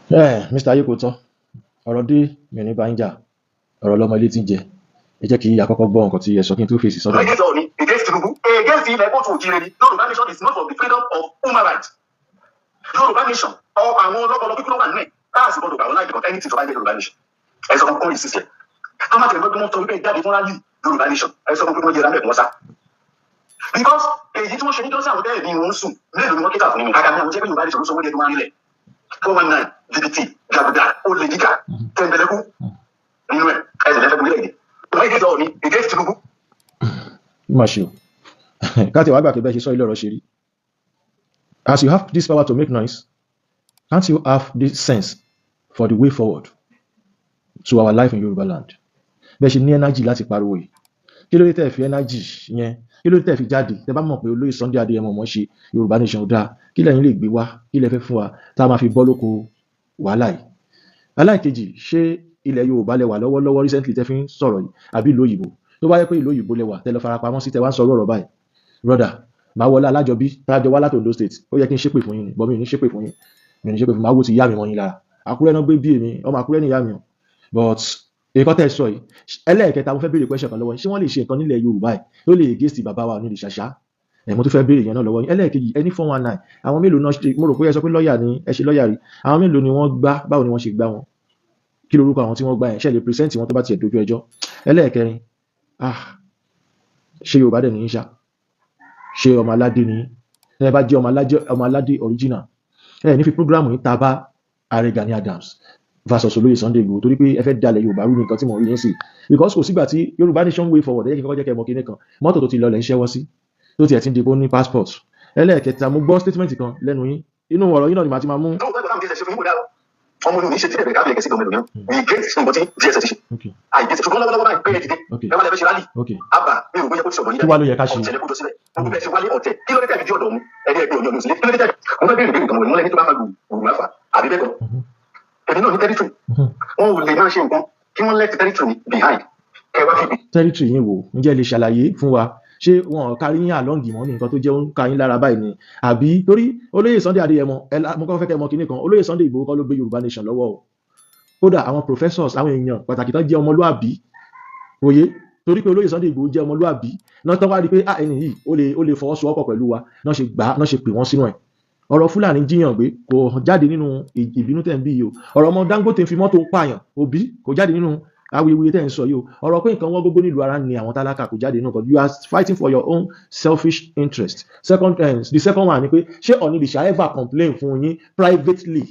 Mr. Ayékòótọ́, ọ̀rọ̀ dé, mi ò ní bá ń jà, ọ̀rọ̀ lọ́mọ ilé tí ń jẹ. Ẹ jẹ́ kí àkọ́kọ́ gbọ́ nǹkan tí ẹ sọ kí n tó fèsì sọ́dọ̀. Against Ọọ̀ni, against Tinubu, against ilẹ̀ kóòtù òjìrè ni. Yorùbá nation is not for the freedom of human rights. Yorùbá nation ọ, àwọn ọlọ́pọlọ kíkú ló wà nínú ẹ̀ káàsì gbọdọ̀ gbà wọn láì because anything tó bá jẹ́ Yorùbá nation, ẹ sọ fún kọ́ ìsísẹ̀ tó má tẹ̀lé pé wọ́n sọ wípé jáde fún rally Yorùbá nation, ẹ sọ fún pé wọ́n yẹra mẹ́kún wọn sá, because èyí tí wọ́n ṣe ní jọ́sí, àwọn tẹ́lẹ̀ bí wọ́n ń sùn mélòó ni wọ́n kíkà fún nínú kàkà ní àwọn jẹ́ pé Yorùbá nation ló sọ wọ́n di ẹni máa ń rílẹ̀, 419, jìbìtì, jàgùdà, olè jíjà, tẹ̀m̀bẹ̀lẹ̀kú nínú ẹ̀, ẹ̀ sì lẹ́fẹ̀ẹ́ gbórílẹ̀ èdè wọ́n against Ọọ̀ni, against Tinubu. Má ṣe o, káàtì wàá gbà pé bẹ́ẹ̀ ṣe sọ ilé ọ̀rọ̀ ṣe rí. As you have this power to make noise, can't you have this sense for the way forward to our life in Yoruba land? Bẹ́ẹ̀ ṣe ní energy láti pariwo yìí, kí ló dé tẹ́ fi energy yẹn, kí ló dé tẹ́ fi jáde? Tẹ́ bá mọ̀ pé olóyè Sunday Adéyẹmọ mọ̀ ṣe Yorùbá nation ò dáa, kí lẹ́yìn lè gbé wá? Kí lẹ fẹ́ fún wa tá a máa fi bọ́ lóko wàhálà yìí? Aláìkejì, ṣé ilẹ̀ Yorùbá lẹ wà lọ́wọ́lọ́wọ́ recently tẹ́ fi ń sọ̀rọ̀ yìí, àbí ìlú òyìnbó? Tó bá yẹ pé ìlú òyìnbó lẹ wà tẹ́ lọ farapamọ́ sí, tẹ́ wá ń sọ̀rọ̀ ọ̀rọ̀ báyìí, brother, màá wọlé alájọbí tájọ wá láti Ondo State. Ó yẹ kí n ṣépè fún yín ni, but mi ò ní ṣépè fún yín, mi ò ní ṣépè fún. Màá wo ti ìyá mi mọ́ yín lára. Àkúrẹ́ náà gbé bí èmi, ọmọ Àkúrẹ́ ní ìyá mi o. But nǹkan tẹ́ ẹ sọ yìí, ẹlẹ́ẹ̀kẹta, mo fẹ́ béèrè question kan lọ́wọ́ yín. Ṣé wọ́n lè ṣe nǹkan nílẹ̀ Yorùbá yìí tó lè against bàbá wa ní ìṣàṣà ẹ̀? Mo tún fẹ́ béèrè yẹn náà lọ́wọ́ yín. Ẹlẹ́ẹ̀kejì, ẹni 419, àwọn mélòó náà ṣe? Mo rò pé ẹ sọ pé lọ́ọ̀yà ni ẹ ṣe, lọ́ọ̀yà rí. Àwọn mélòó ni wọ́n gbá? Báwo ni wọ́n ṣe gbá wọn? Kí lorúkọ àwọn tí wọ́n gbá yẹn? Ṣe lè present wọn tó bá tiẹ̀ dojú ẹjọ́? Ẹlẹ́ẹ̀kẹrin, ah, ṣé Yorùbá dẹ̀ ní í ṣá? Ṣé ọmọ aládé ni ẹ? Bá jẹ́ ọmọ aládé, ọmọ aládé original, ẹ ní fi program yìí ta bá Ààrẹ Gani Adams versus olóyè Sunday Igboho, torí pé ẹ fẹ́ dalẹ̀ Yorùbá rú ní nǹkan tí mò ń rí yín sí, because kò sígbà tí Yorùbá nation way forward. Ẹ jẹ́ kí n kọ́kọ́ jẹ́ kẹ́ ẹ mọ̀ kíní kan: mọ́tò tó ti lọlẹ̀ ń ṣẹ́wọ́ sí, tó tiẹ̀ ti ń dìbò ní passport. Ẹlẹ́ẹ̀kẹta, mo gbọ́ statement kan lẹ́nu yín, inú ọ̀rọ̀ yín náà ni màá ti máa mú. Lóòótọ́, ìgbà táwọn DSS ṣe fún yín kò dáa o. Ọmọ mi ò ní ṣe tí ẹ̀bẹ̀rẹ̀ káfíń ẹ̀kẹ́ sí gómìnà mi against nǹkan tí DSS ṣe. Àìdí, ṣùgbọ́n lọ́wọ́lọ́wọ́ báyìí pé ẹ dìde, ẹ wá lẹ fẹ́ ṣe rally. Àbá mi ò bóyá kó ti sọ̀rọ̀ yín. Kí wàá ló yẹ ká ṣe? Ọ̀tẹ̀ lẹ́kọ̀ọ́ sílẹ̀ gbogbo bẹ́ẹ̀ ṣe wálé ọ̀tẹ̀. Kí ló dé tẹ̀ fi dí ọ̀dọ̀ mu ẹni ẹgbẹ́ òní ọ̀nà òsìlẹ̀? Kí ló dé tẹ̀? Mo fẹ́ béèrè béèrè kan wọ̀nyí. Wọ́n lẹ́ni tó bá fa gbùrù máa fà, àbí bẹ́ẹ̀ kọ́? Èmi náà ní territory. Wọn ò lè máa ṣe nǹkan kí wọ́n left territory behind kẹ wá fi Territory yín wò, ǹjẹ́ ẹ lè ṣàlàyé fún wa? Ṣé wọn ò kárí yín along mọ́ ní nǹkan tó jẹ́ ń ka yín lára báyìí ni, àbí torí olóyè Sunday Adéyẹmọ ẹ mo kọ́ fẹ́ kẹ́ mọ̀ kinní kan: olóyè Sunday Ìgbòho kọ́ ló gbé Yorùbá nation lọ́wọ́ o. Kódà àwọn professors, àwọn èèyàn pàtàkì tán jẹ́ ọmọlúàbí òye, torí pé olóyè Sunday Ìgbòho jẹ́ ọmọlúàbí náà tán wá rí i pé, ah, ẹni yìí ó lè fọwọ́sowọ́pọ̀ pẹ̀lú wa náà, ṣe gbà á náà, ṣe pè wọ́n sínú ẹ̀. Ọ̀rọ̀ Fúlàní jíyàn gbé kò jáde nínú ìbínú tẹ̀ ń bí yìí o. Ọ̀rọ̀ ọmọ Dangote fi mọ́tò pààyàn òbí kò jáde nínú awuyewuye tẹ̀ ń sọ yìí o. Ọ̀rọ̀ pé nǹkan wọ́n gógó nílùú, ara ni àwọn tálákà, kò jáde nínú kan. You are fighting for your own selfish interest. Second, the second one ni pé, ṣé Ọ̀nìrìṣà ever complain fún yín privately?